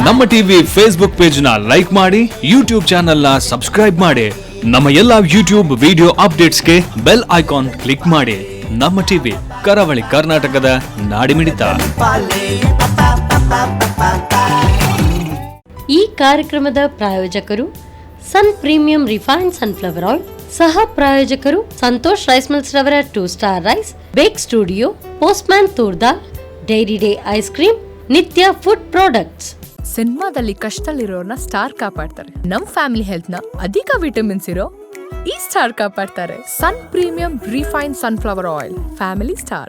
ನಮ್ಮ TV Facebook page ನ like ಮಾಡಿ, ಯೂಟ್ಯೂಬ್ ಚಾನೆಲ್ ನ ಸಬ್ಸ್ಕ್ರೈಬ್ ಮಾಡಿ. ನಮ್ಮ ಎಲ್ಲಾ ಯೂಟ್ಯೂಬ್ ವಿಡಿಯೋ ಅಪ್ಡೇಟ್ಸ್ಗೆ ಬೆಲ್ ಐಕಾನ್ ಕ್ಲಿಕ್ ಮಾಡಿ. ನಮ್ಮ ಟಿವಿ, ಕರಾವಳಿ ಕರ್ನಾಟಕದ ನಾಡಿಮಿಡಿತ. ಈ ಕಾರ್ಯಕ್ರಮದ ಪ್ರಾಯೋಜಕರು Sun premium refined sunflower oil, ಸಹ ಪ್ರಾಯೋಜಕರು ಸಂತೋಷ್ ರೈಸ್ ಮಿಲ್ಸ್ ರವರ two star rice, bake studio, postman toor dal, dairy day ice cream, Nithya food products. ಸಿನಿಮಾದಲ್ಲಿ ಕಷ್ಟದಲ್ಲಿರೋರ್ನ ಸ್ಟಾರ್ ಕಾಪಾಡ್ತಾರೆ. ನಮ್ ಫ್ಯಾಮಿಲಿ ಹೆಲ್ತ್ ನ ಅಧಿಕ ವಿಟಮಿನ್ಸ್ ಇರೋ ಈ ಸ್ಟಾರ್ ಕಾಪಾಡ್ತಾರೆ. Sun premium refine sunflower oil, family star.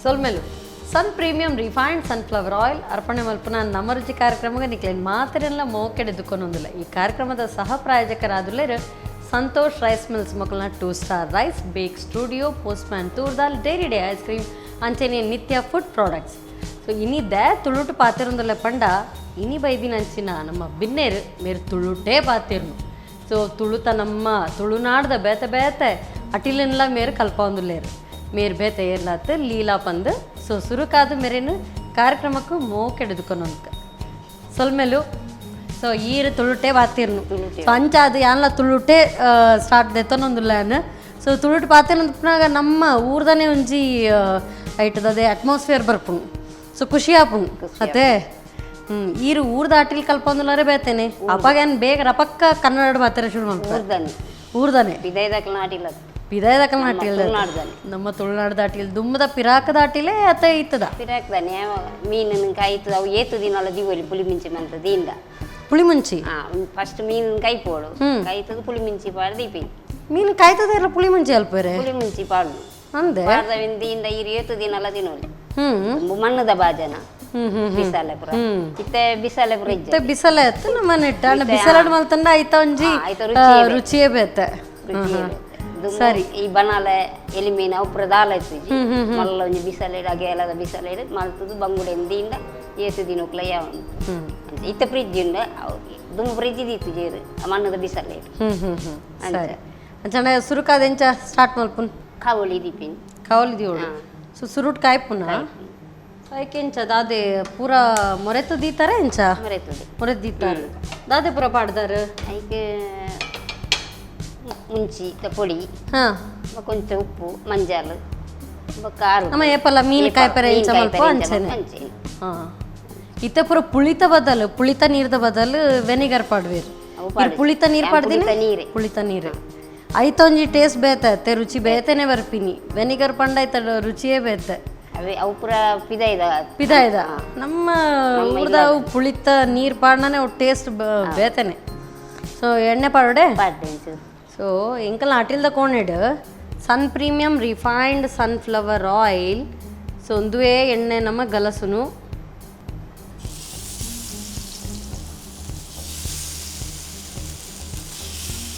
ಸೊಲ್ಮೆಲು. Sun premium refined sunflower oil ಅರ್ಪಣೆ ಮಲ್ಪುನ ನಮ್ಮ ರುಚಿ ಕಾರ್ಯಕ್ರಮಕ್ಕೆ ನಿಕ್ಲೇನ್ ಮಾತ್ರೆಲ್ಲ ಮೋಕೆಡೆ ದುಕ್ಕೊನೊಂದಿಲ್ಲ. ಈ ಕಾರ್ಯಕ್ರಮದ ಸಹ ಪ್ರಾಯೋಜಕರಾದುಲ್ಲೇರು ಸಂತೋಷ್ ರೈಸ್ ಮಿಲ್ಸ್ ಮಕ್ಕಳನ್ನ two star rice, bake studio, postman toor dal, dairy day ice cream, ಅಂಚೆನೆ ನಿತ್ಯ ಫುಡ್ ಪ್ರಾಡಕ್ಟ್ಸ್. ಸೊ ಇನಿ ದೇ ತುಳುಟು ಪಾತಿರೊಂದುಲ್ಲ ಪಂಡ, ಇನಿ ಬೈದಿನ ಅಂಚಿನ ನಮ್ಮ ಬಿನ್ನೇರು ಮೇರು ತುಳುಟೇ ಪಾತಿರ್ನು. ಸೊ ತುಳುತ ನಮ್ಮ ತುಳುನಾಡ್ದ ಬೇತೆ ಬೇತೆ ಅಟಿಲೆನ್ಲ ಮೇರು ಕಲ್ಪೊಂದುಲ್ಲೇರು. ಮೇರ್ ಬೇತೆ ಏರ್ಲಾತ್ ಲೀಲಾ ಪಂದ್. ಸೊ ಸುರುಕಾದ ಮೇರೇನು ಕಾರ್ಯಕ್ರಮಕ್ಕೂ ಮೋಕೆಡುದುಕೊನೊಂದ್ಕ ಸೊಲ್ಮೆಲು. ಸೊ ಈರು ತುಳುಟೇ ಬಾತಿರ್ನು. ಸೊ ಅಂಚಾದ ಯಾನ್ಲ ತುಳುಟೇ ಸ್ಟಾರ್ಟ್ ದೆತ್ತೊನೊಂದುಲ್ಲಾನ್. ಸೊ ತುಳುಟು ಪಾತೆನಂದ್ಪುನಾಗ ನಮ್ಮ ಊರ್ದನೆ ಒಂಜಿ ಐಟದ ಅಟ್ಮಾಸ್ಫಿಯರ್ ಬರ್ಪುಂಡು. ಸೊ ಖುಷಿ ಆಪುಂಡು ಅತ್ತೆ. ಈರು ಊರ್ದ ಆಟಿಲ್ ಕಲ್ಪೊಂದುಲ್ಲಾರೆ ಬೇತೇನೆ. ಅಪಾಗ ಏನ್ ಬೇಗ ರಪಕ್ಕ ಕನ್ನಡ ಮಾತಾಡ ಶುರು ಮಾಡ್ತಾರೆ. ಊರ್ದನೆ. ಊರ್ದನೆ. ಪಿದೈದಕ್ಲ ನಾಟಿಲ್ಲ. ಪಿದಾಯದಕಲ್ ನಾಟಿಲ್. ತುಳುನಾಡ್ದನೆ. ನಮ್ಮ ತುಳುನಾಡ್ದ ಆಟಿಲ್ ದುಮ್ಮದ ಪಿರಾಕದ ಆಟಿಲೇ ಅತ್ತ ಇತ್ತದ. ಪಿರಾಕ್ದಾನೆ. ಮೀನನ್ನು ಕಾಯ್ತದ ಅವು ಏತು ದಿನಲ ದಿವೊಲಿ ಪುಳಿ ಮಿಂಚಿ ಮಂತ ದಿಂಡ. ಪುಳಿ ಮುಂಚಿ. ಫಸ್ಟ್ ಮೀನು ಕೈಪೋಡು, ಕೈತದ ಪುಳಿ ಮಿಂಚಿ ಪಾಡ್ ದೀಪಿ. ಮೀನು ಕಾಯ್ತದ ಎಲ್ಲ ಪುಳಿ ಮುಂಚಿ ಅಲ್ಪರೆ. ಪುಳಿ ಮುಂಚಿ ಪಾಡು. ಅಂದೆ. ಪಾಡ್ದವಿನ ದಿಂಡ ಈರು ಏತು ದಿನಲ ತಿನ್ನೋಲಿ. ಮಣ್ಣದ ಬಾಜನ. ಹ್ಮ್ ಹ್ಮ್ ಬಿಸಾಲೆ ಪುರ ಇತ್ತೆ ಬಿಸಾಲೆ ಪುರ ಇಜ್ಜೆ. ಮತ್ತೆ ಬಿಸಲ ಎತ್ತು ನಮ್ಮ ನೆಟ್ಟ ಅಣ್ಣ ಬಿಸಲಡ್ ಮಲ್ತಂಡ ಐತ ಒಂಜಿ. ಐತ ರುಚಿಯೇ ಬೇತೆ. ರುಚಿಯೇ ಬೇತೆ. ರುಚಿಯೇ ಬೇತೆ. ದುಂಬು ಈ ಬನಾಲೆ ಎಲಿ ಮೀನು ಅವು ಪೂರ ದಾಲ ಇತ್ತುಜಿ. ಮಲ್ಲ ಒಂಜಿ ಬಿಸಲೆ ಅಗೆಲದ ಬಿಸಲೆ ಮಲ್ತದು ಬಂಗುಡೆ ದಿಂಡ ಏತು ದಿನಕ್ಲ ಯಾವ ಇತ್ತೆ ಫ್ರಿಜ್ ಉಂಡು. ಅವು ದುಂಬು ಫ್ರಿಜ್ ಇತ್ತು ಜೇರು ಮಣ್ಣದ ಬಿಸಲೆ. ಹ್ಮ್ ಹ್ಮ್ ಹ್ಮ್ ಸರಿ, ಅಂಚನೆ ಸುರುಕಾದ ಎಂಚ ಸ್ಟಾರ್ಟ್ ಮಲ್ಪುನ್? ಕಾವಲಿ ದೀಪಿನ್. ಕಾವಲಿ ದಿಯೋಡು. ಸೊ ಸುರುಟ್ ಕಾಯ್ಪುನ ಐಕೆಂಚ ದಾದೆ ಪೂರ ಮೊರೆತು ದೀತಾರೆ ಎಂಚ? ಮರೆತದೆ. ಮೊರೆತು ದೀತಾರೆ. ದಾದೆ ಪೂರ ಪಾಡ್ದಾರು? ಐಕ್ ಮುಂಚಿ ಪೊಡಿ, ಕೊಂಚ ಉಪ್ಪು, ಮಂಜಾಲು, ಬೊಕ್ಕ ಆರು. ನಮ್ಮ ಏಪಲ್ಲ ಮೀನು ಕಾಯ್ಪರೆ ಎಂಚ ಮಲ್ಪ ಅಂಚನೆ. ಅಂಚೆ. ಇತ್ತೆ ಪೂರ ಪುಳಿತ ಬದಲು, ಪುಳಿತ ನೀರ್ದ ಬದಲು ವೆನಿಗರ್ ಪಾಡ್ವೇರು. ಅವು ಇರ್ ಪಾಡುಜಿ. ಪುಳಿತ ನೀರು ಯಾನ್ ಪಾಡ್ದಿನಿ. ಪುಳಿತ ನೀರೇ. ಪುಳಿತ ನೀರು ಐತ ಒಂಜಿ ಟೇಸ್ಟ್ ಬೇತೆ ಅತ್ತೆ, ರುಚಿ ಬೇತೆನೆ ಬರ್ಪಿನಿ. ವೆನಿಗರ್ ಪಂಡ ಐತ ರುಚಿಯೇ ಬೇತೆ. ಅವೇ ಅವು ಪೂರ ಪಿದಾಯ್ದ. ಪಿದಾಯ್ದ. ನಮ್ಮ ಊರ್ದ ಅವು ಪುಳಿತ ನೀರು ಪಾಡ್ನೇ ಅವು ಟೇಸ್ಟ್ ಬೇತೆನೆ. ಸೊ ಎಣ್ಣೆ ಪಾಡೋಡೆ. ಪಾಡ್ದೆ ಒಂಚೂರು. ಸೊ ಎಂಕಲ್ ಅಟಿಲ್ದ ಕೋಣೆಡ್ Sun premium refined sunflower oil. So ಒಂದುವೇ ಎಣ್ಣೆ ನಮ್ಮ ಗಲಸುನು.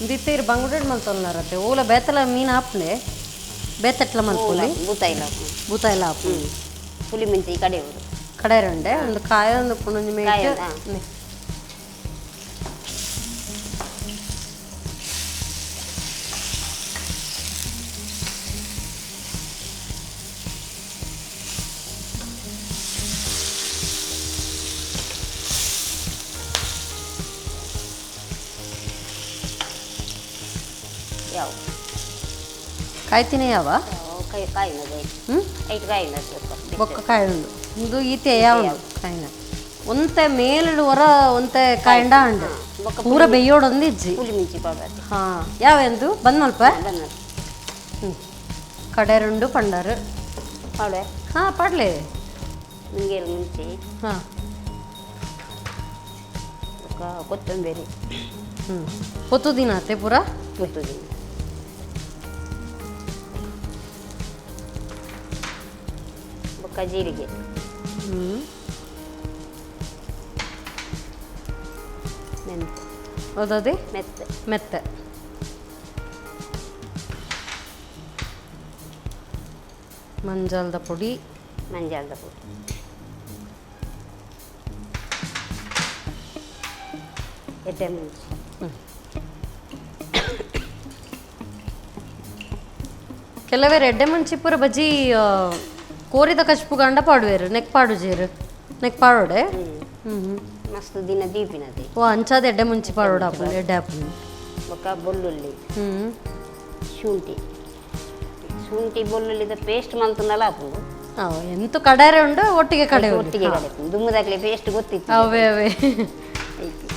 ಇಂದಿತ್ತೀರು ಬಂಗುಡೆ ಮಲ್ತೊಲ್ಲಾರತ್ತೆ. ಓಲ ಬೇತಲ ಮೀನು ಆಪ್ನೆ ಬೇತಟ್ಲ ಮಲ್ಪೊಲಿ. ಬೂತಾಯಿಲ್ಲ. ಬೂತಾಯಿಲ್ಲ ಆಪುಂಡು. ಪುಳಿ ಮುಂಚಿ ಕಡೆಯವರು. ಕಡೆ ರಂಡೆ ಒಂದು ಕಾಯ ಒಂದು ಪುಣೊಂಜಿ ಮೇಟ್. ಕಾಯೊಂದು, ಯಾವ ಕಾಯ್ತೀನಿ ಯಾವ. ಕಾಯಿ ಕಾಯಿನದು. ಐಟ್ ಕಾಯಿನ ಸ್ವಲ್ಪ. ಬೊಕ್ಕ ಕಾಯಿ ಉಂಡು. ಇಂದು ಈತೆ ಯಾವ ಕಾಯಿನ ಒಂತೆ ಮೇಲಿಡು ಹೊರ ಒಂತೆ ಕಾಯಿಂಡ ಅಂಡು. ಬೊಕ್ಕ ಪೂರ ಬೆಯ್ಯೋಡೊಂದು ಇಜ್ಜಿ. ಪುಳಿ ಮುಂಚಿ ಪಾಡ್ದು. ಯಾವ ಎಂದು ಬಂದ್ ಮಲ್ಪ. ಬಂದ. ಕಡೆರುಂಡು ಪಂಡಾರು. ಪಾಡುವೆ. ಪಾಡ್ಲೆ. ಮುಂಗೇರು ಮುಂಚಿ. ಬೊಕ್ಕ ಕೊತ್ತಂಬರಿ. ಪೊತ್ತು ದಿನ ಆತೆ ಪೂರ. ಗೊತ್ತುದಿನ. ಬೊಕ್ಕ ಜೀರಿಗೆ. ಮೆಂತೆ. ಹೌದದಿ. ಮೆತ್ತೆ. ಮೆತ್ತೆ. ಮಂಜಾಲ್ದ ಪುಡಿ. ಮಂಜಾಲ್ದ ಪುಡಿ. ಎಡ್ಡೆ ಮುಂಚಿ. ಕೆಲವೇರು ಎಡ್ಡೆ ಮುಂಚಿ ಪೂರ ಬಜ್ಜಿ ಕೋರಿದ ಕಚ್ಪು ಗಂಡ ಪಾಡುವೇರು, ನೆಕ್ ಪಾಡುಜೇರು, ನೆಕ್ ಪಾಡೋಡೆ. ಹ್ಮ್ ಹ್ಮ್. ಮಸ್ತ್ ದಿನ ದೀಪಿನದೆ. ಓ, ಅಂಚಾದ ಎಡ್ಡೆ ಮುಂಚಿ ಪಾಡೋಡ ಆಪುಂಡು, ಎಡ್ಡೆ ಆಪುಂಡು. ಬೊಕ್ಕ ಬೊಳ್ಳುಳ್ಳಿ. ಶುಂಠಿ, ಶುಂಠಿ ಬೊಳ್ಳುಳ್ಳಿದ ಪೇಸ್ಟ್ ಮಲ್ತುಂಡಲ ಆಪುಂಡು. ಎಂತ ಕಡಾರೆ ಉಂಡು, ಒಟ್ಟಿಗೆ ಕಡೆ. ಒಟ್ಟಿಗೆ ಕಡೆ ದುಮ್ಮದಾಗ್ಲಿ ಪೇಸ್ಟ್ ಗೊತ್ತಿತ್ತು. ಅವೇ ಅವೇ. ಐತಿ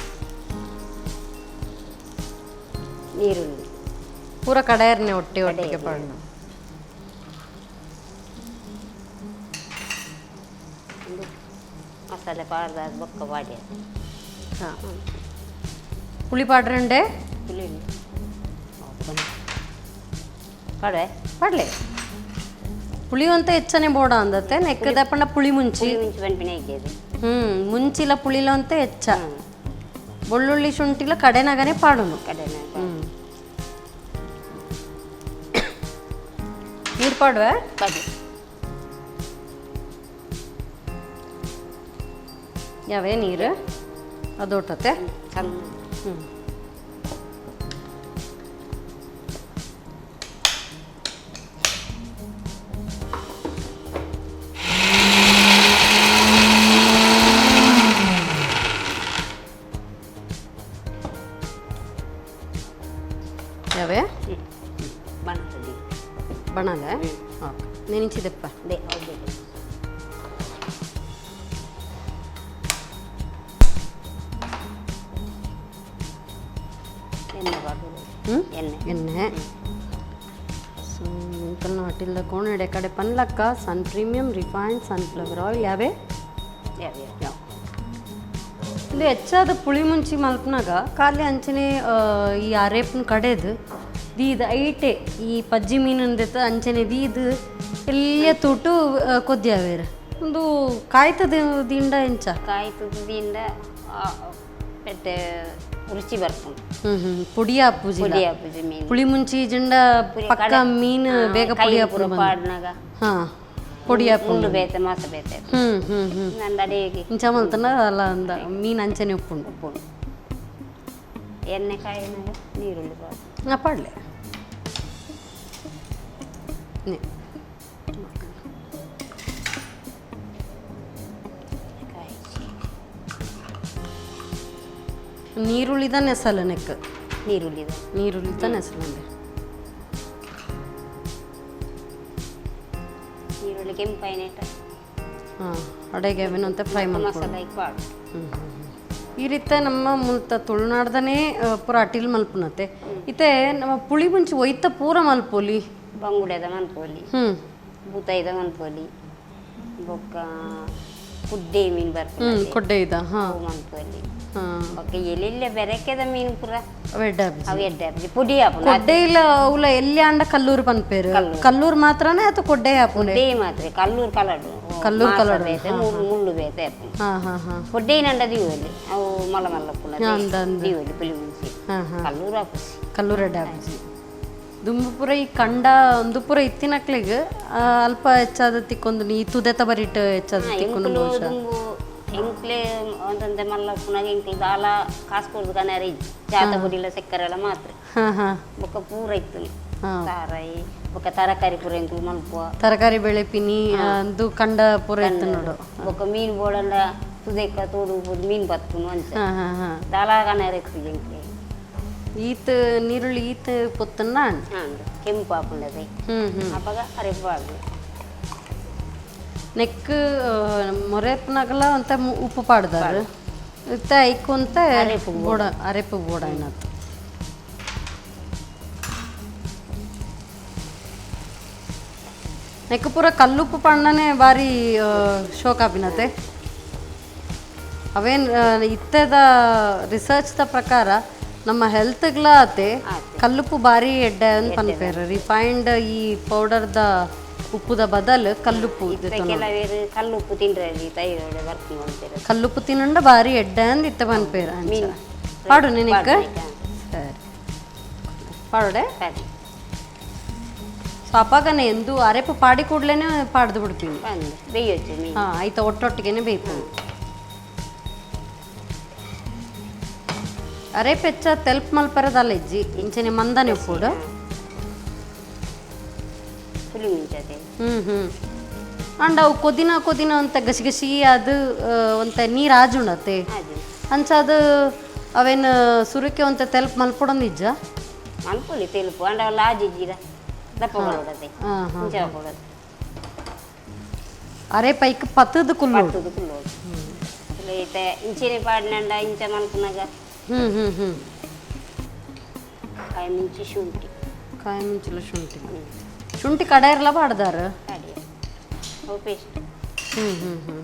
ನೀರುಳ್ಳಿ. ಪೂರ ಕಡಾಯರ್ನೆ ಒಟ್ಟಿ ಒಟ್ಟಿಗೆ ಪಾಡೋಣ. ಒಂದು ಮಸಾಲೆ ಪಾಡ್ದ ಬೊಕ್ಕ ಪಾಡ್ಯ. ಹಾಂ, ಪುಳಿ ಪಾಡ್ರಂಡೆ. ಪುಳಿ ಪಾಡುವೆ. ಪಾಡ್ಲೆ, ಪುಳಿ ಅಂತ ಹೆಚ್ಚನೆ ಬೋಡ ಅಂದತ್ತೆ ನೆಕ್ಕದ ಪಂಡ ಪುಳಿ ಮುಂಚಿ. ಪುಳಿ ಮುಂಚಿ ಪನ್ಪಿನ ಇದ್ದೇವೆ. ಮುಂಚಿಲ ಪುಳಿಲ ಅಂತ ಹೆಚ್ಚ, ಬೆಳ್ಳುಳ್ಳಿ ಶುಂಠಿಲ ಕಡೆನಾಗನೆ ಪಾಡುನು. ಕಡೆನ. ನೀರು ಪಾಡುವೆ. ಪಾಡಿ. ಯಾವೇ ನೀರು ಅದೊಟ್ಟತೆ. ಸಣ್ಣ. ಯಾವೇ? ಬಣ್ಣದಿ. ಬಣಲೆ, ಓಕೆ, ನೆನೆಸಿದೆಪ್ಪ. They ಹೌದು. ಎಣ್ಣೆ ಪಾಡುದು. ಎಣ್ಣೆ. ಎಣ್ಣೆ. ಸೊ ಎಂಕಲ್ನ ಹೋಟೆಲ್ದ ಕೋಣೆಡೆ ಕಡೆ ಪನ್ಲಕ್ಕ Sun premium refined sunflower oil ಯಾವೇ? ಯಾವ ಯಾವ. ಯಾವ. ಇದು ಹೆಚ್ಚಾದ ಪುಳಿ ಮುಂಚಿ ಮಲ್ಪನಾಗ ಖಾಲಿ ಅಂಚನೆ ಈ ಅರೇಪನ ಕಡೆದು ದೀದ್ ಐಟೆ ಈ ಪಜ್ಜಿ ಮೀನಂದೆತ್ತ ಅಂಚನೆ ದೀದ್ ಎಲ್ಲ ತೂಟು ಕೊದ್ಯಾವೇರು ಒಂದು ಕಾಯ್ತದ ದಿಂಡ ಎಂಚ? ಕಾಯಿ ತುದಿಯಿಂದ ಪೆಟ್ಟೆ ರುಚಿ ಬರ್ಪುಂಡು. ಹ್ಮ್ ಹ್ಮ್ ಪೊಡಿ ಆಪುಜಿ. ಪುಡಿ ಆಪುಜಿ ಮೀನು. ಪುಳಿ ಮುಂಚಿ ಜಿಂಡ ಪಕ್ಕ ಮೀನು ಬೇಗ ಪುಡಿ ಪೂರ ಆಪುಂಡು. ಪಾಡ್ನಾಗ ಹಾ, ಪೊಡಿ ಆಪುಂಡು. ಮುಳ್ಳು ಬೇತೆ, ಮಾಸ ಬೇತೆ. ಹ್ಮ್ ಹ್ಮ್ ಹ್ಮ್ ನಂದು ಅಡಿಗೆ. ಇಂಚ ಮಲ್ತನ ಅಲ್ಲ ಅಂದ ಮೀನು ಅಂಚನೆ ಉಪ್ಪುಂಡು. ಉಪ್ಪುಂಡು. ಎಣ್ಣೆ ಕಾಯಿನಾಗ ನೀರುಳ್ಳಿ ಪಾಡು. ಹಾ, ಪಾಡ್ಲೆ ನೆ. ಕಾಯಿ. ನೀರುಳ್ಳಿದ ನೆಸಲ ನೆಕ್. ನೀರುಳ್ಳಿದ. ನೀರುಳ್ಳಿದ ನೆಸಲಂದೆ. ನೀರುಳ್ಳಿ ಕೆಂಪಾಯಿನೇಟ. ಹಾಂ, ಅಡೆಗೆ ಅವೇನಂತ ಫ್ರೈ ಮಾಡ್ಕೊಂಡು ಮಸಾಲೆ ಹಾಕಿ ಪಾಡು. ಈ ರೀತಿ ನಮ್ಮ ಮುಲ್ತ ತುಳುನಾಡ್ದನೇ ಪೂರ ಅಟಿಲ್ ಮಲ್ಪುನತೆ. ಇತ್ತೆ ನಮ್ಮ ಪುಳಿ ಮುಂಚಿ ಒಯ್ತ ಪೂರ ಮಲ್ಪೊಲಿ. ಬಂಗುಡೆದ ಮನ್ಪೋಲಿ. ಬೂತಾಯಿದ ಮನ್ಪೋಲಿ, ಬೊಕ್ಕ ಕುಡ್ಡೆ ಮೀನು ಬರ್ಪುಂಡು. ಕೊಡ್ಡೆ ಇದ, ಹಾಂ. ಅವು ಮನ್ಪೋಲಿ. ಹಾಂ. ಬೊಕ್ಕ ಎಲ್ಲೆಲ್ಲ ಬೆರಕೆದ ಮೀನು ಪೂರ. ಅವು ಎಡ್ಡೆ ಆಪುಜಿ. ಅವು ಎಡ್ಡೆ ಆಪುಜಿ, ಪುಡಿ ಆಪುಂಡು. ಕೊಡ್ಡೆ ಇಲ್ಲ, ಉಲ ಎಲ್ಲಿ ಅಂಡ ಕಲ್ಲೂರು ಪನ್ಪೇರು. ಕಲ್ಲೂರು. ಕಲ್ಲೂರು ಮಾತ್ರನೇ ಅಥವಾ ಕೊಡ್ಡೆ ಆಪುಂಡೆ? ಕೊಡ್ಡೆ ಮಾತ್ರ, ಕಲ್ಲೂರು ಕಲಡು. ಕಲ್ಲೂರು ಮಾಸ ಕಲಡು, ಬೇತೆ, ಮುಳ್ಳು ಮುಳ್ಳು ಬೇತೆ ಆಪುಂಡು. ಹಾಂ ಹಾಂ ಹಾಂ ಕೊಡ್ಡೇನಂಡ ದೀವಲ್ಲಿ ಅವು ಮಲ್ಲ ಮಲ್ಲ ಪುನ. ಅಂದ್ ಅಂದ್. ದೀವಲ್ಲಿ ಪುಲಿ ಮುಂಚಿ. ಹಾಂ ಹಾಂ ಕಲ್ಲೂರು ಆಪುಜಿ. ಕಲ್ಲೂರು ಎಡ್ಡೆ ಆಪುಜಿ. ದುಂಬು ಪೂರ ಈ ಕಂಡ ಒಂದು ಪೂರ ಇತ್ತಿನಕ್ಲೆಗ್ ಅಲ್ಪ ಹೆಚ್ಚಾದ ತಿಕ್ಕೊಂದು, ಈ ತುದೆತ ಬರಿಟ್ ಹೆಚ್ಚಾದ ತಿಕ್ಕೊಂಡು. ಎಂಕುಲು ಬಹುಶಃ ದುಂಬು ಎಂಕ್ಲೆ ಒಂದಂತೆ ಮಲ್ಲ ಪುನಗ ಎಂಕ್ಲು ದಾಲ ಕಾಸು ಕೊಡ್ದು ಕನಾರ ಇಜ್ಜಿ, ಚಾತ ಪುಡಿಲ ಸಕ್ಕರೆ ಎಲ್ಲ ಮಾತ್ರ. ಹಾಂ ಹಾಂ ಬೊಕ್ಕ ಪೂರ ಇತ್ತು ಸಾರಾಯಿ ಬೊಕ್ಕ ತರಕಾರಿ ಪೂರ ಎಂಕ್ಲು ಮಲ್ಪುವ. ತರಕಾರಿ ಬೆಳೆಪಿನಿ ಅಂದು ಕಂಡ ಪೂರ ಇತ್ತು ನೋಡು. ಬೊಕ್ಕ ಮೀನು ಬೋಡಂಡ ತುದೆಕ್ಕ ತೋಡು ಪೋದು ಮೀನು ಬತ್ತುನು ಅಂಚ. ಹಾಂ ಹಾಂ ಹಾಂ ದಾಲ ಕನಾರ ಇತ್ತು ಎಂಕ್ಲೆ. ಈತ ನೀರುಳ್ಳಿ ಈತ ಪೊತ್ತನ್ನ. ಹಾಂ, ಕೆಂಪು ಆಪುಂಡದೆ. ಹ್ಮ್ ಹ್ಮ್ ಅಪಗ ಅರೆಪಾಡು. ನೆಕ್ ಮೊರೆಪ್ನಾಗಲ ಅಂತ ಉಪ್ಪು ಪಾಡ್ದಾರ ಇತ್ತ ಐಕೊಂತ. ಅರೆಪು. ಬೋಡ, ಅರೆಪು ಬೋಡ ಏನತ್ತು. ನೆಕ್ ಪೂರ ಕಲ್ಲುಪ್ಪು ಪಣ್ಣನೆ ಬಾರಿ ಶೋಕಾಪಿನತೆ. ಅವೇನ್ ಇತ್ತದ ರಿಸರ್ಚ್ದ ಪ್ರಕಾರ ನಮ್ಮ ಹೆಲ್ತ್ಗ್ಲ ಆತೆ. ಆತೆ. ಕಲ್ಲುಪ್ಪು ಬಾರಿ ಎಡ್ಡೆ ಅಂತ ಪನ್ಪೇರು. ರಿಫೈನ್ಡ್ ಈ ಪೌಡರ್ದ ಉಪ್ಪುದ ಬದಲು ಕಲ್ಲುಪ್ಪು ಇತ್ತ ಕೆಲವೇರು ಕಲ್ಲು ಉಪ್ಪು ತಿಂಡ್ರಲ್ಲಿ ತೈರಾಯ್ಡ್ ಬರ್ಪುಂಡು ಅಂತೀರ. ಕಲ್ಲುಪ್ಪು ತಿನ್ನಂಡ ಬಾರಿ ಎಡ್ಡೆ ಅಂದ್ ಇತ್ತ ಪನ್ಪೇರು. ಮೀನು. ಪಾಡು ನಿನಕ್. ಪಾಡು. ಸರಿ, ಪಾಡೋಡೆ. ಸರಿ. ಸೊ ಅಪಾಗನೆ ಎಂದು ಅರೆಪು ಪಾಡಿ ಕೂಡ್ಲೇನೆ ಪಾಡ್ದು ಬಿಡ್ತೀನಿ. ಬಂದು ಬೇಯೊಚ್ಚು ಮೀನು. ಹಾಂ, ಆಯ್ತಾ, ಒಟ್ಟೊಟ್ಟಿಗೆನೆ ಬೇಯ್ತು. ಅರೆ ಪೆಚ್ಚ ತೆಲ್ಪ್ ಮಲ್ಪರದಲ್ಲ ಇಜ್ಜಿ ಇಂಚನೆ ಮಂದನೆ ಉಪ್ಪುಡು. ಪುಲಿ ಮುಂಚತೆ. ಹ್ಮ್ ಹ್ಮ್ ಅಂಡ ಅವು ಕೊದಿನ ಕೊದಿನ ಅಂತ ಗಸಿ ಗಸಿ ಅದು ಒಂತ ನೀರು ಆಜುಂಡತೆ. ಅದು. ಅಂಚ ಅದು ಅವೇನು ಸುರುಕೆ ಒಂತ ತೆಲ್ಪ್ ಮಲ್ಪಡೊಂದು ಇಜ್ಜ. ಮಲ್ಪೊಲಿ ತೆಲುಪು ಅಂಡ ಅಲ್ಲ ಆಜಿಜ್ಜಿದ ದಪ್ಪ ಕೊಡೋಡತೆ. ಹಾ, ಹಾ. ಇಂಚ ಕೊಡೋದು. ಅರೆ ಪೈಕ್ ಪತ್ತದ ಕುಲ್ಲು. ಪತ್ತುದು ಕುಲ್ಲೋಡು ಅಸಲು ಈತೆ ಇಂಚೆನೆ ಪಾಡಿನಂಡ ಇಂಚ ಮಲ್ಪುನಗ. ಹ್ಮ್ ಹ್ಮ್ ಹ್ಮ್ ಕಾಯಿ ಮುಂಚಿ ಶುಂಠಿ. ಕಾಯಿ ಮುಂಚಿಲ ಶುಂಠಿ. ಶುಂಠಿ ಕಡಾಯಿರ್ಲ ಬಾಡ್ದಾರ. ಅಡಿಯ ಅವು ಪೇಸ್ಟ್. ಹ್ಮ್ ಹ್ಮ್ ಹ್ಮ್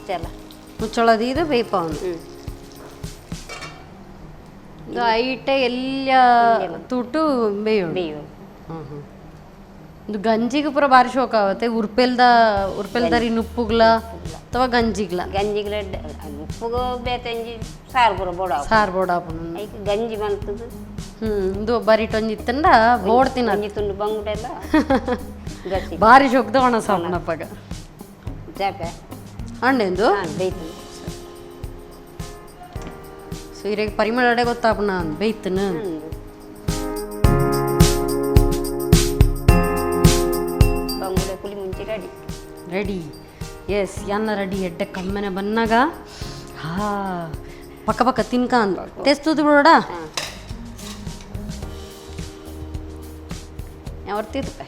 ಚಲ. ಮುಚ್ಚಳದೀದು ಬೇಯ್ಪಾವನು. ಹ್ಞೂ. ಇದು ಐಟೆ ಎಲ್ಲ ತೂಟು ಬೇಯೋಡು. ಬೇಯು. ಹ್ಮ್ ಹ್ಮ್ ಇದು ಗಂಜಿಗೆ ಪೂರ ಭಾರಿ ಶೋಕ ಆವತ್ತೆ. ಉರ್ಪೆಲ್ದ ಉರ್ಪೆಲ್ದರಿ ನುಪ್ಪುಗ್ಲ ಅಥವಾ ಗಂಜಿಗ್ಲ. ಗಂಜಿಗ್ಲ ಉಪ್ಪುಗು ಬೇತಂಜಿ ಸಾರು ಪೂರ ಬೋಡ. ಸಾರು ಬೋಡಾಪುನು. ಐಕ್ ಗಂಜಿ ಮಲ್ತದು. ಇದು ಬರಿಟ್ ಒಂಜಿ ಇತ್ತಂಡ ಬೋಡ್ ತಿನ್ನ. ಒಂಜಿ ತುಂಡು ಬಂಗುಡೆಲ್ಲ ಗಸಿ. ಭಾರಿ ಶೋಕ್ದ ಒಣ ಸಾಪುನಪ್ಪಗ. ಜಾಪೆ. ಅಂಡೆಂದು. ಹಾಂ, ಬೇಯ್ತು. ಸೊ ಇರೆಗ್ ಪರಿಮಳ ಅಡೆ ಗೊತ್ತಾಪುನ ಬೇಯ್ತನ. ಬಂಗುಡೆ ಪುಲಿ ಮುಂಚಿ ರೆಡಿ. ರೆಡಿ, ಎಸ್ ಯಾನ್ನ ರೆಡಿ. ಎಡ್ಡೆ ಕಮ್ಮೆನೆ ಬನ್ನಾಗ ಹಾ ಪಕ್ಕ ಪಕ್ಕ ತಿನ್ಕ ಅಂದ ಟೇಸ್ಟ್ ಬಿಡೋಡ. ಹಾಂ. ಯಾವರ್ತಿದ್ದಪ್ಪ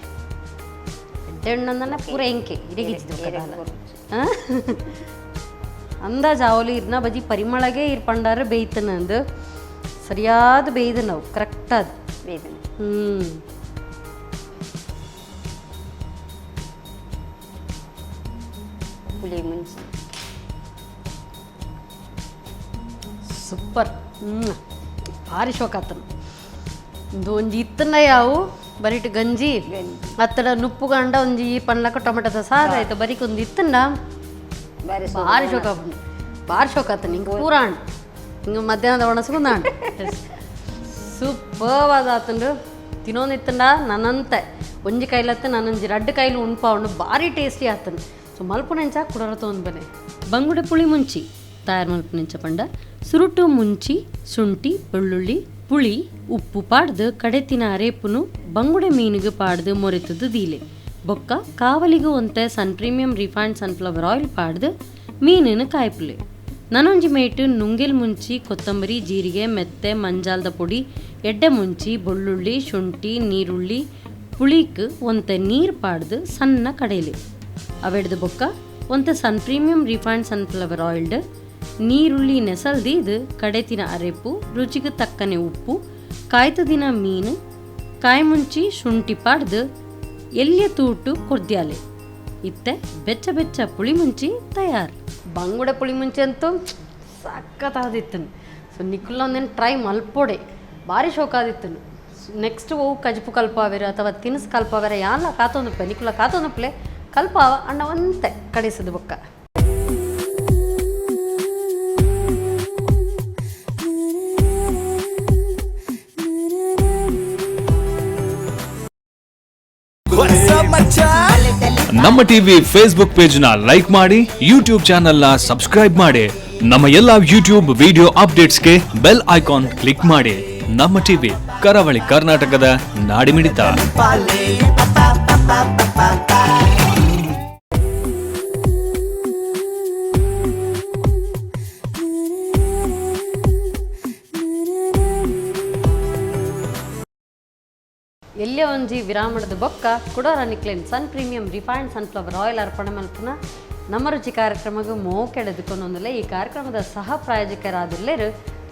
ಎಡ್ಡೆ ಹಣ್ಣಂದನ ಪೂರ ಎಂಕೆ ಇರಿಗಿಜ್ಜಿದ್ದು. ಅಂದಾಜು ಆವಲಿ ಇರ್ನ ಬಜಿ ಪರಿಮಳಗೆ ಇರ್ ಪಂಡಾರ ಬೇಯ್ತನ ಅಂದು ಸರಿಯಾದ ಬೇಯ್ದು ನಾವು ಕರೆಕ್ಟ್ ಅದು. ಬೇಯ್ತಾನೆ. ಪುಲಿ ಮುಂಚಿ. ಸೂಪರ್. ಭಾರಿ ಶೋಕ ಆತನ. ಇದು ಒಂಜಿ ಇತ್ತನ ಯಾವು ಬರಿಟ್ ಗಂಜಿ ಅತ್ತಡ ನುಪ್ಪು ಗಂಡ ಒಂಜಿ ಈ ಪನ್ಲಕ ಟೊಮೆಟೊದ ಸಾರು ಆಯ್ತು ಬರೀಕ್ ಒಂದು ಇತ್ತಂಡ. ಬಾರಿ. ಭಾರಿ ಶೋಕ ಆಪುಂಡು. ಭಾರಿ ಶೋಕ ಆತನ. ಹಿಂಗೆ ಪೂರ ಹಣ್ಣು ಹಿಂಗೆ ಮಧ್ಯಾಹ್ನದ ಒಣಸ್ಕೊಂಡ ಹಣ್ಣು ಸೂಪರ್ ಆತಂಡು. ತಿನ್ನೋದಿತ್ತಂಡ ನನ್ನಂತೆ ಒಂಜಿ ಕೈಲತ್ತ ನಾನೊಂಜಿ ರಡ್ಡು ಕೈಲು ಉಣ್ಪ ಉಂಡು. ಭಾರಿ ಟೇಸ್ಟಿ ಆತನು. ಸೊ ಮಲ್ಪುನೆಂಚ ಕುಡರ ತೊಂದು ಬನೆ. ಬಂಗುಡೆ ಪುಳಿ ಮುಂಚಿ ತಯಾರು ಮಲ್ಪುನೆಂಚ ಪಂಡ ಸುರುಟು ಮುಂಚಿ ಶುಂಠಿ ಬೆಳ್ಳುಳ್ಳಿ ಪುಳಿ ಉಪ್ಪು ಪಾಡ್ದು ಕಡೆತಿನ ಅರೇಪುನು ಬಂಗುಡೆ ಮೀನಿಗೆ ಪಾಡ್ದು ಮೊರೆತದು ದೀಲೆ. ಬೊಕ್ಕ ಕಾವಲಿಗೂ ಒಂತೆ Sun premium refined sunflower oil ಪಾಡ್ದು ಮೀನಿನ ಕಾಯ್ಪುಲೆ. ನನೊಂಜಿ ಮೇಟು ನುಂಗೆಲ್ ಮುಂಚಿ ಕೊತ್ತಂಬರಿ ಜೀರಿಗೆ ಮೆತ್ತೆ ಮಂಜಾಲ್ದ ಪೊಡಿ ಎಡ್ಡೆ ಮುಂಚಿ ಬೆಳ್ಳುಳ್ಳಿ ಶುಂಠಿ ನೀರುಳ್ಳಿ ಪುಳಿಕ್ ಒಂತೆ ನೀರು ಪಾಡ್ದು ಸಣ್ಣ ಕಡೆಯಲಿ. ಅವೆಡ್ದು ಬೊಕ್ಕ ಒಂತೆ ಸನ್ ಪ್ರೀಮಿಯಂ ರಿಫೈನ್ಡ್ ಸನ್ಫ್ಲವರ್ ಆಯಿಲ್ಡ್ ನೀರುಳ್ಳಿ ನೆಸಲ್ದೀದು ಕಡೆತಿನ ಅರೆಪು ರುಚಿಗೆ ತಕ್ಕನೆ ಉಪ್ಪು ಕಾಯ್ತದಿನ ಮೀನು ಕಾಯ್ಮುಂಚಿ ಶುಂಠಿ ಪಾಡ್ದು ಎಲ್ಲಿಯ ತೂಟು ಕೊರ್ದ್ಯಾಲೆ. ಇತ್ತೆ ಬೆಚ್ಚ ಬೆಚ್ಚ ಪುಳಿ ಮುಂಚಿ ತಯಾರು. ಬಂಗುಡೆ ಪುಳಿ ಮುಂಚಿ ಅಂತೂ ಸಖತ್ತಾದಿತ್ತು. ಸೊ ನಿಕ್ಕುಲ್ಲ ಒಂದೇನು ಟ್ರೈ ಮಲ್ಪೊಡೆ. ಭಾರಿ ಶೋಕಾದಿತ್ತು. ನೆಕ್ಸ್ಟ್ ಓ ಕಜ್ಪು ಕಲ್ಪಾವೆರ ಅಥವಾ ತಿನಿಸು ಕಲ್ಪಾವೆರ ಯಾನ್ಲ ಕಾತೊಂದುಪ್ಪೆ ನಿಕ್ಕುಲ ಕಾತೊಂದುಪ್ಲೆ ಕಲ್ಪಾವ ಅಣ್ಣ ಒಂತೆ ಕಡಿಸದು ಬೊಕ್ಕ. ನಮ್ಮ ಟಿವಿ ಫೇಸ್ಬುಕ್ ಪೇಜ್ ನ ಲೈಕ್ ಮಾಡಿ, ಯೂಟ್ಯೂಬ್ ಚಾನೆಲ್ ನ ಸಬ್ಸ್ಕ್ರೈಬ್ ಮಾಡಿ, ನಮ್ಮ ಎಲ್ಲಾ ಯೂಟ್ಯೂಬ್ ವಿಡಿಯೋ ಅಪ್ಡೇಟ್ಸ್ಗೆ ಬೆಲ್ ಐಕಾನ್ ಕ್ಲಿಕ್ ಮಾಡಿ. ನಮ್ಮ ಟಿವಿ, ಕರಾವಳಿ ಕರ್ನಾಟಕದ ನಾಡಿಮಿಡಿತ. ಎಲ್ಲೇ ಒಂಜಿ ವಿರಾಮಣದ ಬೊಕ್ಕ ಕುಡೋರ ನಿಕ್ಲೆನ್ Sun premium refined sunflower oil ಅರ್ಪಣೆ ಮಲ್ಪುನ ನಮ್ಮ ರುಚಿ ಕಾರ್ಯಕ್ರಮಕ್ಕೆ ಮೋಕೆಡೆದುಕೊಂಡೊಂದಲೆ. ಈ ಕಾರ್ಯಕ್ರಮದ ಸಹ ಪ್ರಾಯೋಜಕರಾದಿಲ್ಲೇರು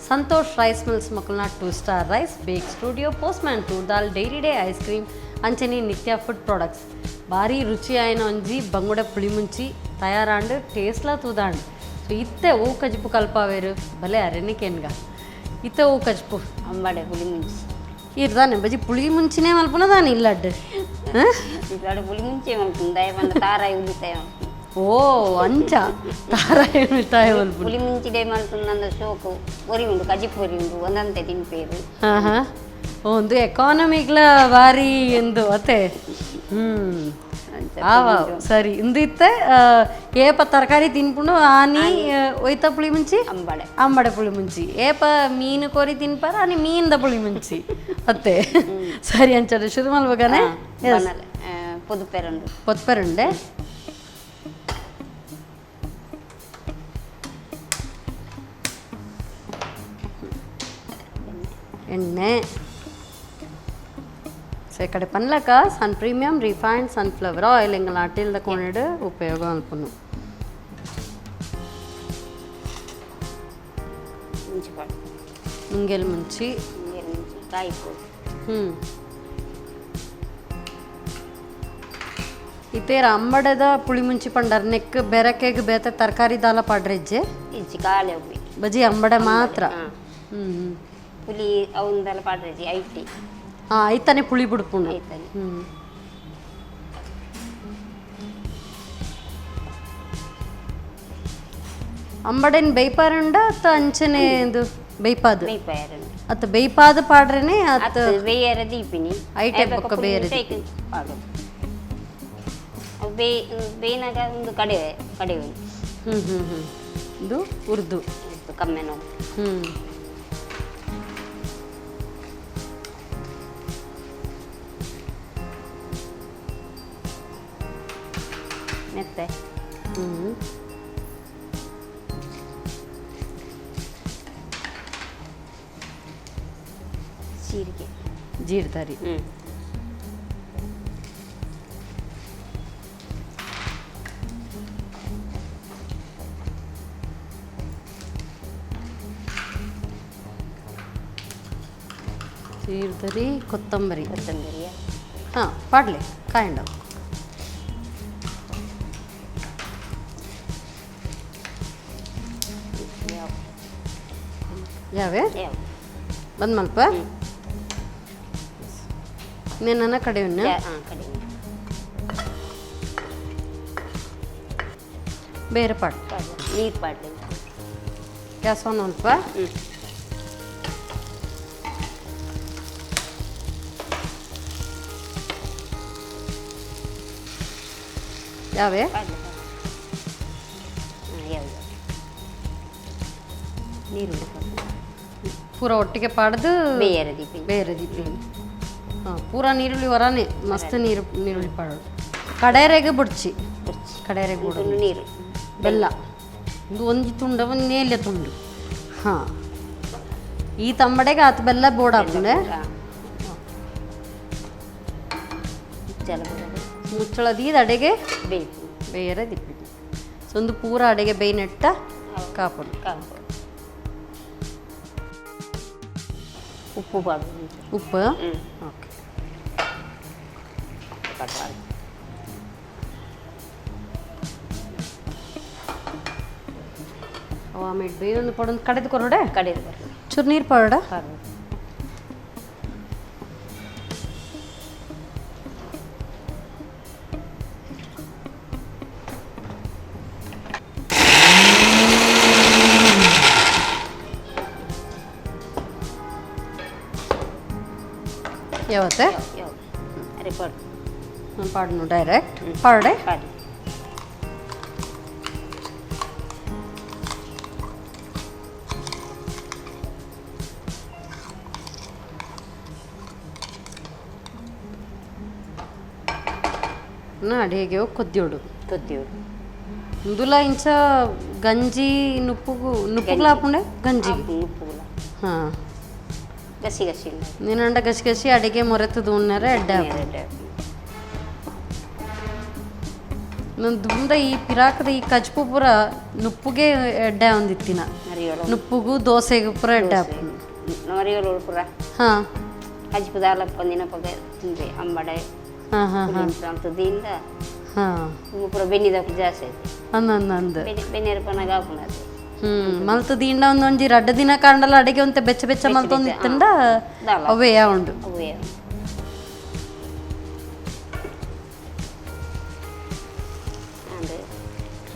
ಸಂತೋಷ್ ರೈಸ್ ಮಿಲ್ಸ್ ಮಕ್ಕಳನ್ನ two star rice, bake studio, postman toor dal, dairy day ice cream, ಅಂಚನೆ ನಿತ್ಯ ಫುಡ್ ಪ್ರಾಡಕ್ಟ್ಸ್. ಭಾರಿ ರುಚಿಯಾಯಿನ ಒಂಜಿ ಬಂಗುಡೆ ಪುಳಿಮುಂಚಿ ತಯಾರಾಂಡು ಟೇಸ್ಟ್ಲ ತೂದಾಂಡು. ಸೊ ಇತ್ತೆ ಓ ಕಜ್ಪು ಕಲ್ಪಾವೇರು ಭಲೆ ಅರೆನಿಕೆನ್ಗ ಇತ್ತೆ ಓ ಕಜ್ಪು. ಅಂಬಾಡೆ ಪುಲಿ ಮುಂಚಿ. ಇರ್ದಾನೆ ಬಜಿ ಪುಳಿ ಮುಂಚಿನೇ ಮಲ್ಪುನ ದಾನೆ ಇಲ್ಲಡ್ಡು. ಇಲ್ಲಾಡು ಪುಲಿ ಮುಂಚೆ ಮಲ್ಪುಂಡು ದಯ ಬಂದ ತಾರಾಯಿ ಉಳಿತಾಯ. ಓ ಅಂಚ ತಾರಾಯಿ ಮಿಠಾಯಿ ಮಲ್ಪುನು. ಪುಳಿ ಮುಂಚಿಡೆ ಮಲ್ಪುನ ಶೋಕು ಒರಿ ಉಂಡು, ಕಜಿಪು ಒರಿ ಉಂಡು, ಒಂದಂತೆ ತಿನ್ಪೇರು. ಹಾ ಹಾ, ಒಂದು ಎಕಾನಮಿಗ್ಲ ಬಾರಿ ಎಂದು ಅತ್ತೆ. ಹ್ಮ್ ಆವ ಸರಿ ಇಂದು ಇತ್ತೆ ಏಪ ತರಕಾರಿ ತಿನ್ಪುಂಡು ಆನಿ ಒಯ್ತ ಪುಳಿ ಮುಂಚಿ. ಅಂಬಡೆ. ಅಂಬಡೆ ಪುಳಿ ಮುಂಚಿ. ಏಪ ಮೀನು ಕೋರಿ ತಿನ್ಪಾರ ಆನಿ ಮೀನ್ದ ಪುಳಿ ಮುಂಚಿ ಅತ್ತೆ. ಸರಿ, ಅಂಚಡೆ ಶುರು ಮಲ್ಬಗಾನೆ. ಬನಲೆ ಪೊದುಪೆರುಂಡು. ಪೊತ್ಪರುಂಡೆ. ಎಣ್ಣೆ. ಸೊ ಈ ಕಡೆ ಪನ್ಲಕ Sun premium refined sunflower oil ಎಂಗಲ ಅಟಿಲ್ದ ಕೋಣಿಡ್ ಉಪಯೋಗ ಮಲ್ಪುನು. ಮುಂಚಿ ಪಾಡು. ಮುಂಗೆಲ್ ಮುಂಚಿ. ಮುಂಗೇಲು ಮುಂಚಿ ಕಾಯಿ ಪೋಡು. ಇತೇರ ಅಂಬಡದ ಪುಳಿ ಮುಂಚಿ ಪಂಡರ್ ನೆಕ್ ಬೆರಕೆಗ್ ಬೇತೆ ತರಕಾರಿ ದಾಲ ಪಾಡ್ರೆಜ್ಜೆ? ಇಜ್ಜಿ, ಕಾಲೆ ಒಬ್ಬಿ. ಬಜಿ ಅಂಬಡೆ ಮಾತ್ರ. ಹಾ. ಹ್ಮ್ ಹ್ಮ್. ಪುಲಿ ಅವಂದೆಲ್ಲ ಪಾಡ್ರೆಜ್ಜಿ ಐಟಿ. ಹಾ, ಐತಾನೆ ಪುಳಿ ಬಿಡ್ಪುಂಡು. ಐತಾನೆ. ಅಂಬಡೆನ್ ಬೇಯ್ಪಾರುಂಡ ಅತ್ತ ಅಂಚನೆ ಇದು ಬೇಯ್ಪಾದ? ಬೇಯ್ಪಾಯರುಂಡು. ಅತ್ತ ಬೇಯ್ಪಾದ ಪಾಡ್ರೆನೆ ಅತ್ತ? ಅತ್ತು ಬೇಯರ ದೀಪಿನಿ. ಐಟೆ ಬೊಕ್ಕ ಬೇಯರ. ಪಾಡೋದು ಅವು ಬೇಯ್ ಬೇಯ್ನಾಗ ಒಂದು ಕಡೆ ಕಡೆ ಉಂಟು. ಹ್ಮ್ ಹ್ಮ್ ಹ್ಮ್ ಇದು ಉರ್ದು. ಕಮ್ಮೆನೋ. ಮೆತ್ತೆ. ಜೀರಿಗೆ. ಜೀರ್ದರಿ. ಜೀರ್ದರಿ, ಕೊತ್ತಂಬರಿ. ಕೊತ್ತಂಬರಿಯ. ಹಾಂ, ಪಾಡ್ಲೆ ಕಾಯಂಡ. ಯಾವ. ಯಾವೆ? ಯಾವ. ಬಂದ್ ಮಲ್ಪ ನನ್ನ ಕಡೆಯನ್ನ. ಹಾಂ, ಕಡಿಮೆ. ಬೇರೆ ಪಾಡ್. ನೀರು ಪಾಡ್ಲೆ. ಗ್ಯಾಸ್ ಆನ್ ಅಲ್ಪ. ಯಾವೆ? ಪಾಡ್ಲೆ. ಹಾಂ, ಯಾವ ನೀರುಳ್ಳಿ ಪಾಡ್ಲೆ. ಪೂರ ಒಟ್ಟಿಗೆ ಪಾಡ್ದು. ಬೇಯರ ದೀಪಿ. ಬೇರೆ ದೀಪಿ. ಹಾಂ, ಪೂರ ನೀರುಳ್ಳಿ ವರಾನೆ ಮಸ್ತ್ ನೀರು ನೀರುಳ್ಳಿ ಪಾಡೋದು. ಕಡೆರೆಗೆ ಬುಡ್ಚಿ, ಕಡೆರೆಗೆ ಬಿಡೋದು. ತುಂಡು ನೀರು. ಬೆಲ್ಲ ಒಂದು ಒಂಜಿ ತುಂಡ, ಒಂದು ನೇಲ್ಯ ತುಂಡು. ಹಾಂ, ಈ ತಂಬಡೆಗೆ ಆತ ಬೆಲ್ಲ ಬೋರ್ಡ್ ಹಾಕೊಂಡೆ. ಮುಚ್ಚಳ ಬರೋದು. ಮುಚ್ಚಳದೀದ ಅಡೆಗೆ ಬೇಕು. ಬೇರೆ ದಿಪ್ಪಿ. ಸೊ ಒಂದು ಪೂರ ಅಡೆಗೆ ಬೇಯ್ನೆಟ್ಟ ಕಾಪುಡು. ಕಾಪು ಉಪ್ಪು ಪಾಡು. ಉಪ್ಪು. ಓಕೆ. ಪಾಡು. ಅವ ಆಮೇಲೆ ಬೇಯೊಂದು ಪಡೊಂದು ಕಡೆದು ಕೊರಡೆ. ಕಡೆದು ಬರೋದು. ಚೂರು ನೀರು ಪಾಡ. ಪಾಡು. ಯಾವತ್ತೆ? ಯಾವ ಅರೆ ಪಾಡು. ಪಾಡನು, ಡೈರೆಕ್ಟ್ ಪಾಡೆ. ಪಾಡು. ಅಡಿಗೆ ಕೊದ್ಯೋಡು. ಕೊದ್ದಿಯೋಡು. ಇಂದುಲ ಇಂಚ ಗಂಜಿ ನುಪ್ಪುಗು ನುಪ್ಪುಗುಲ ಆಪುಂಡೆ ಗಂಜಿ. ಉಪ್ಪುಗುಲ. ಹಾಂ. ಗಸಿ ಗಸಿ ಉಂಡು. ನೀನಂಡ ಗಸಿ ಗಸಿ ಅಡಿಗೆ ಮೊರೆತದು ಉಣ್ಣರೆ ಎಡ್ಡೆ ಆಪುಂಡು. ನನ್ನ ದುಂದ ಈ ಪಿರಾಕದ ಈ ಕಜ್ಪು ಪೂರ ನುಪ್ಪುಗೆ ಎಡ್ಡೆ ಒಂದಿತ್ತಿನ. ಮರಿಯೋಳು. ನುಪ್ಪುಗು ದೋಸೆಗು ಪೂರ ಎಡ್ಡೆ ಆಪುಂಡು. ಮರಿಯೋಳು ಪೂರ. ಹಾಂ. ಕಜ್ಪು ದಾಲಪ್ಪ ದಿನಪಗ ತಿಂದೆ ಅಂಬಡೆ. ಹಾಂ ಹಾಂ ಹಾಂ ಅಂತದಿಂದ. ಹಾಂ. ಪೂರ ಬೆನ್ನಿದಕ್ಕೆ ಜಾಸ್ತಿ ಆಯ್ತು. ಅಂದ ಅಂದ ಅಂದ. ಬೆನ್ನಿ ಬೆನ್ನೆರಪನಾಗ ಆಪುಂಡು ಅದು. ಮಲ್ತು ದಿಂಡ ಒಂದೊಂಜಿ ರಡ್ಡ ದಿನ ಕಾಂಡಲ ಅಡಿಗೆ ಒಂತೆ ಬೆಚ್ಚ ಬೆಚ್ಚ ಮಲ್ತೊಂದು ಇತ್ತಂಡ. ದಾಲ. ಅವೇ ಉಂಡು. ಅವೇ. ಅಂದ್.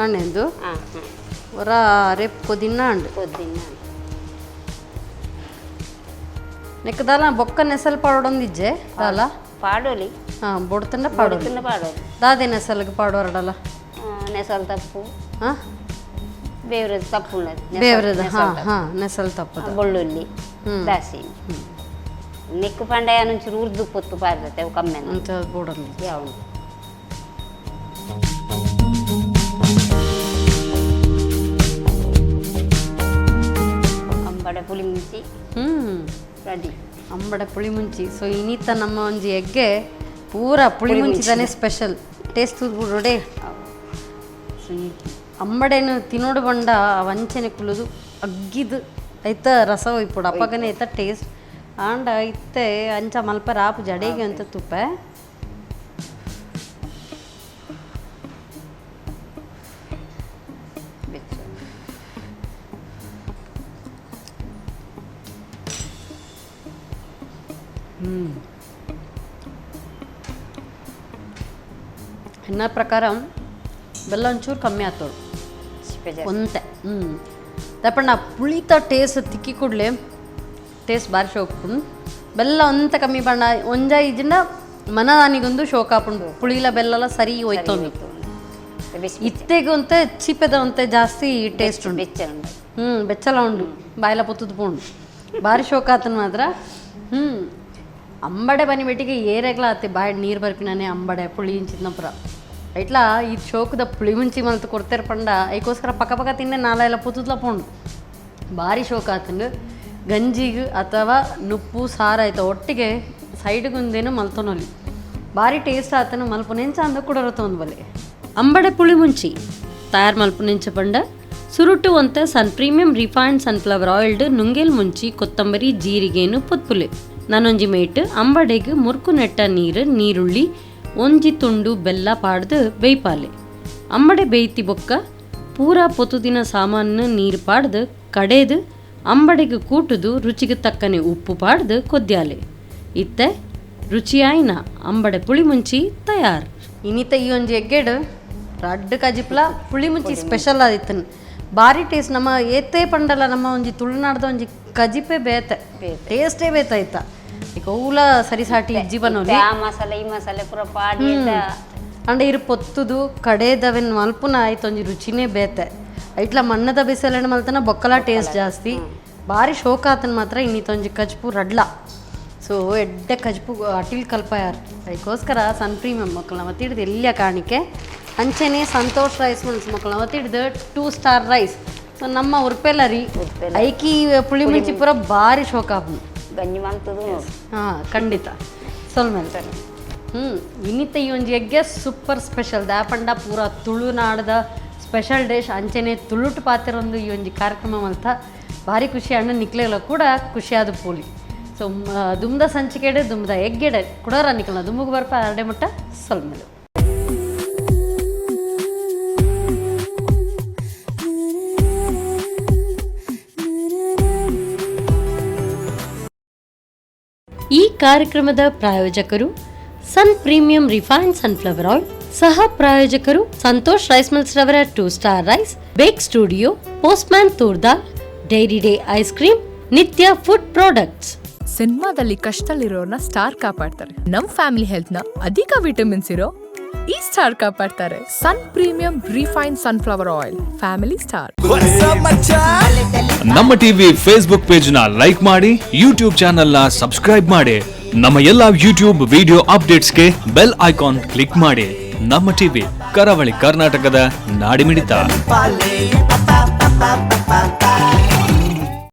ಅಣ್ಣೆಂದು ಹಾಂ ಹಾಂ. ಒರ ರೇಪ್ ಕೊದಿನ್ನ ಅಂಡು. ಕೊದ್ದಿನ. ನೆಕ್ ದಾಲ ಬೊಕ್ಕ ನೆಸಲ್ ಪಾಡೊಂದಿಜ್ಜೆ ದಾಲ? ಪಾಡೋಲಿ. ಹಾಂ, ಬೊಡ್ತಂಡ ಪಾಡೋಲಿ. ಬೊಡ್ತಂಡ ಪಾಡೋಲಿ. ದಾದೆ ನೆಸಲ್ಗೆ ಪಾಡೋರಡಲ್ಲ? ನೆಸಲ್ ತಪ್ಪು. ಹಾಂ. ಬೇವ್ರದ ತಪ್ಪು ಉಳ್ಳದು. ಬೇವ್ರದ, ಹಾಂ ಹಾಂ, ನೆಸಲ್ ತಪ್ಪದ. ಬೆಳ್ಳುಳ್ಳಿ ದಾಸಿ ನೆಕ್ಕು ಪಂಡ ಒಂಚೂರು ಉರ್ದು ಪೊತ್ತು ಪಾಡ್ದತ್ತೆ ಅವು ಕಮ್ಮಿ. ಅಂತ ಬೋಡಲ್ಲಿ. ಯಾವ. ಅಂಬಡೆ ಪುಳಿ ಮುಂಚಿ. ರೆಡಿ. ಅಂಬಡೆ ಪುಳಿ ಮುಂಚಿ. ಸೊ ಇನ್ನಿತ್ತ ನಮ್ಮ ಒಂಜಿ ಎಗ್ಗೆ ಪೂರ ಪುಳಿ ಮುಂಚಿದಾನೆ ಸ್ಪೆಷಲ್ ಟೇಸ್ಟ್ ತೂದ್ಬಿಡೋಡೆ. ಸೊ ಈ ಅಂಬಡೆನು ತಿನ್ನೋಡು ಬಂಡ ಆ ವಂಚನೆ ಕುಲುದು ಅಗ್ಗಿದು ಐತ ರಸ ಒಯ್ಪುಡು ಅಪ್ಪಗನೆ ಐತ ಟೇಸ್ಟ್ ಆಂಡ ಇತ್ತೆ ಅಂಚ ಮಲ್ಪ ರಾಪು ಜಡೆಗೆ ಅಂತ ತುಪ್ಪ. ಬೆಚ್ಚ. ಎನ್ನ ಪ್ರಕಾರ ಬೆಲ್ಲ ಒಂಚೂರು ಕಮ್ಮಿ ಆತೋಡು. ಸಿಪ್ಪೆ ಜಾಸ್ತಿ. ಒಂತೆ ದಪ್ಪಣ್ಣ ಪುಳಿತ ಟೇಸ್ಟ್ ತಿಕ್ಕಿ ಕೂಡಲೇ ಟೇಸ್ಟ್ ಭಾರಿ ಶೋಕ್. ಬೆಲ್ಲ ಒಂತ ಕಮ್ಮಿ ಬಣ್ಣ ಒಂಜ ಇಜಿಂಡ ಮನದಾನಿಗೊಂದು ಶೋಕ್ ಆಪುಂಡು, ಪುಳಿಲ ಬೆಲ್ಲಲ ಸರಿ ಹೋಯ್ತೊಂದು. ಬಿಸಿ. ಇತ್ತೆಗೆ ಚೀಪೆದ ಒಂತೆ ಜಾಸ್ತಿ ಟೇಸ್ಟ್ ಉಂಡು. ಬೆಚ್ಚ ಉಂಡು. ಬೆಚ್ಚಲ ಉಂಡು, ಬಾಯಿಲ ಪೊತ್ತುದು ಪೋಂಡು, ಭಾರಿ ಶೋಕ್ ಆತನ ಮಾತ್ರ. ಅಂಬಡೆ ಬನ್ನಿ ಬೆಟ್ಟಿಗೆ ಏರೆಗ್ಲ ಆತೆ ಬಾಯಿ ನೀರು ಬರ್ಪಿನಾನೆ ಅಂಬಡೆ ಪುಳಿ ಇಂಚಿದ್ನಪುರ ಐಟ್ಲಾ ಈ ಶೋಕದ ಪುಳಿ ಮುಂಚಿ ಮಲ್ತು ಕೊಡ್ತೇರ್ ಪಂಡ ಐಕೋಸ್ಕರ ಪಕ್ಕ ಪಕ್ಕ ತಿನ್ನೆ ನಾಲ ಎಲ್ಲ ಪೊತ್ತುದ್ಲ ಪೋಂಡು, ಭಾರಿ ಶೋಕ ಆತಂಡು. ಗಂಜಿಗೆ ಅಥವಾ ನುಪ್ಪು ಸಾರು ಆಯ್ತು ಒಟ್ಟಿಗೆ ಸೈಡ್ಗುಂದೇನು ಮಲ್ತೊನೊಲಿ ಭಾರಿ ಟೇಸ್ಟ್ ಆತನು. ಮಲ್ಪ ನೆಂಚ ಅಂದ ಕುಡರತ ಒಂದು ಬಲೆ ಅಂಬಡೆ ಪುಳಿ ಮುಂಚಿ ತಯಾರು ಮಲ್ಪ ನೆಂಚ ಪಂಡ ಸುರುಟು ಒಂತೆ ಸನ್ ಪ್ರೀಮಿಯಂ ರಿಫೈನ್ಡ್ ಸನ್ಫ್ಲವರ್ ಆಯಿಲ್ಡ್ ನುಂಗೇಲ್ ಮುಂಚಿ ಕೊತ್ತಂಬರಿ ಜೀರಿಗೆನು ಪೊತ್ಪುಲೆ ನಾನೊಂಜಿ ಮೇಟ್ ಅಂಬಡೆಗೆ ಮುರ್ಕು ನೆಟ್ಟ ನೀರು ನೀರುಳ್ಳಿ ಒಂಜಿ ತುಂಡು ಬೆಲ್ಲ ಪಾಡ್ದು ಬೇಯ್ಪಾಲೆ. ಅಂಬಡೆ ಬೇಯ್ತಿ ಬೊಕ್ಕ ಪೂರಾ ಪೊತುದಿನ ಸಾಮಾನು ನೀರು ಪಾಡ್ದು ಕಡೆದು ಅಂಬಡೆಗೆ ಕೂಟುದು ರುಚಿಗೆ ತಕ್ಕನೆ ಉಪ್ಪು ಪಾಡ್ದು ಕೊದ್ಯಾಲೆ. ಇತ್ತೆ ರುಚಿಯಾಯಿನ ಅಂಬಡೆ ಪುಳಿ ಮುಂಚಿ ತಯಾರ್. ಇನ್ನಿತ ಈ ಒಂಜಿ ಎಗ್ಗೆಡು ರಡ್ಡ್ ಕಜಿಪ್ಲ ಪುಳಿ ಮುಂಚಿ ಸ್ಪೆಷಲ್ ಆದಿತ್ತನ್ ಭಾರಿ ಟೇಸ್ಟ್. ನಮ್ಮ ಏತೇ ಪಂಡಲ ನಮ್ಮ ಒಂಜಿ ತುಳುನಾಡ್ದ ಒಂಜಿ ಕಜಿಪೆ ಬೇತೆ, ಟೇಸ್ಟೇ ಬೇತಾಯ್ತ. ಈಗ ಅವುಲ ಸರಿಸಾಟಿ ಇಜ್ಜಿ ಬನ್ನೋಲಿ. ಆ ಮಸಾಲೆ ಈ ಮಸಾಲೆ ಪೂರ ಪಾಡಿ. ಅಂಡ ಇರು ಪೊತ್ತುದು ಕಡೇದವೆನ್ ಮಲ್ಪುನ ಆಯ್ತು ಒಂಜಿ ರುಚಿನೇ ಬೇತೆ. ಐಟ್ಲ ಮಣ್ಣದ ಬಿಸಲೆಣ್ಣೆ ಮಲ್ತನ ಬೊಕ್ಕಲ ಟೇಸ್ಟ್ ಜಾಸ್ತಿ, ಭಾರಿ ಶೋಕ ಆತನ ಮಾತ್ರ. ಇನ್ನಿತೊಂಜಿ ಕಜ್ಪು ರಡ್ಲ. ಸೊ ಎಡ್ಡೆ ಕಜ್ಪು ಅಟಿಲ್ ಕಲ್ಪಾಯಾರ್. ಅದಕ್ಕೋಸ್ಕರ ಸನ್ ಪ್ರೀಮಿಯಂ ಮಕ್ಕಳನ್ನ ಮತ್ತಿಡ್ದು ಎಲ್ಲಿಯ ಕಾಣಿಕೆ ಅಂಚೆನೆ ಸಂತೋಷ್ ರೈಸ್ ಮಿಲ್ಸ್ ಮಕ್ಕಳನ್ನ ಮತ್ತಿಡ್ದು 2 ಸ್ಟಾರ್ ರೈಸ್. ಸೊ ನಮ್ಮ ಉರ್ಪೆಲರಿ ಐಕಿ ಪುಳಿ ಮುಂಚಿ ಪೂರ ಭಾರಿ ಶೋಕ ಆಪುಂಡು. ಗಂಜಿ ಮಂತದು ನೋಡು. ಹಾಂ, ಖಂಡಿತ ಸೊಲ್ಮೆಲ್. ಇನ್ನಿತ ಈ ಒಂಜಿ ಎಗ್ಗೆ ಸೂಪರ್ ಸ್ಪೆಷಲ್ ದಾಪಂಡ ಪೂರ ತುಳುನಾಡದ ಸ್ಪೆಷಲ್ ಡಿಶ್ ಅಂಚೆನೆ ತುಳುಟು ಪಾತಿರೊಂದು ಈ ಒಂಜಿ ಕಾರ್ಯಕ್ರಮ ಮಲ್ತ ಭಾರಿ ಖುಷಿ ಅಣ್ಣ ನಿಕ್ಲೆಲ ಕೂಡ ಖುಷಿಯಾದ ಪೋಲಿ. ಸೊ ದುಮ್ದ ಸಂಚಿಕೆಡೆ ದುಮ್ದ ಎಗ್ಗೆಡೆ ಕುಡೋರ ನಿಕ್ಲನ ದುಮ್ಮುಗು ಬರ್ಪ ಅರಡೆ ಮುಟ್ಟ ಸೊಲ್ಮೆಲು. ಈ ಕಾರ್ಯಕ್ರಮದ ಪ್ರಾಯೋಜಕರು Sun premium refined sunflower oil, ಸಹ ಪ್ರಾಯೋಜಕರು ಸಂತೋಷ್ ರೈಸ್ ಮಿಲ್ಸ್ ರವರ 2 star rice, bake studio, postman toor dal, dairy day ice cream, Nithya food products. ಸಿನಿಮಾದಲ್ಲಿ ಕಷ್ಟದಲ್ಲಿರೋರ್ನ ಸ್ಟಾರ್ ಕಾಪಾಡ್ತಾರೆ. ನಮ್ ಫ್ಯಾಮಿಲಿ ಹೆಲ್ತ್ ನ ಅಧಿಕ ವಿಟಮಿನ್ಸ್ ಇರೋ ಈ ಸ್ಟಾರ್ ಕಾಪಾಡ್ತಾರೆ. Sun premium refine sunflower oil, family star. ನಮ್ಮ ಟಿವಿ ಫೇಸ್ಬುಕ್ ಪೇಜ್ ನ ಲೈಕ್ ಮಾಡಿ, ಯೂಟ್ಯೂಬ್ ಚಾನೆಲ್ ನ ಸಬ್ಸ್ಕ್ರೈಬ್ ಮಾಡಿ, ನಮ್ಮ ಎಲ್ಲಾ ಯೂಟ್ಯೂಬ್ ವಿಡಿಯೋ ಅಪ್ಡೇಟ್ಸ್ಗೆ ಬೆಲ್ ಐಕಾನ್ ಕ್ಲಿಕ್ ಮಾಡಿ. ನಮ್ಮ ಟಿವಿ, ಕರಾವಳಿ ಕರ್ನಾಟಕದ ನಾಡಿಮಿಡಿತ. Pa pa pa pa pa.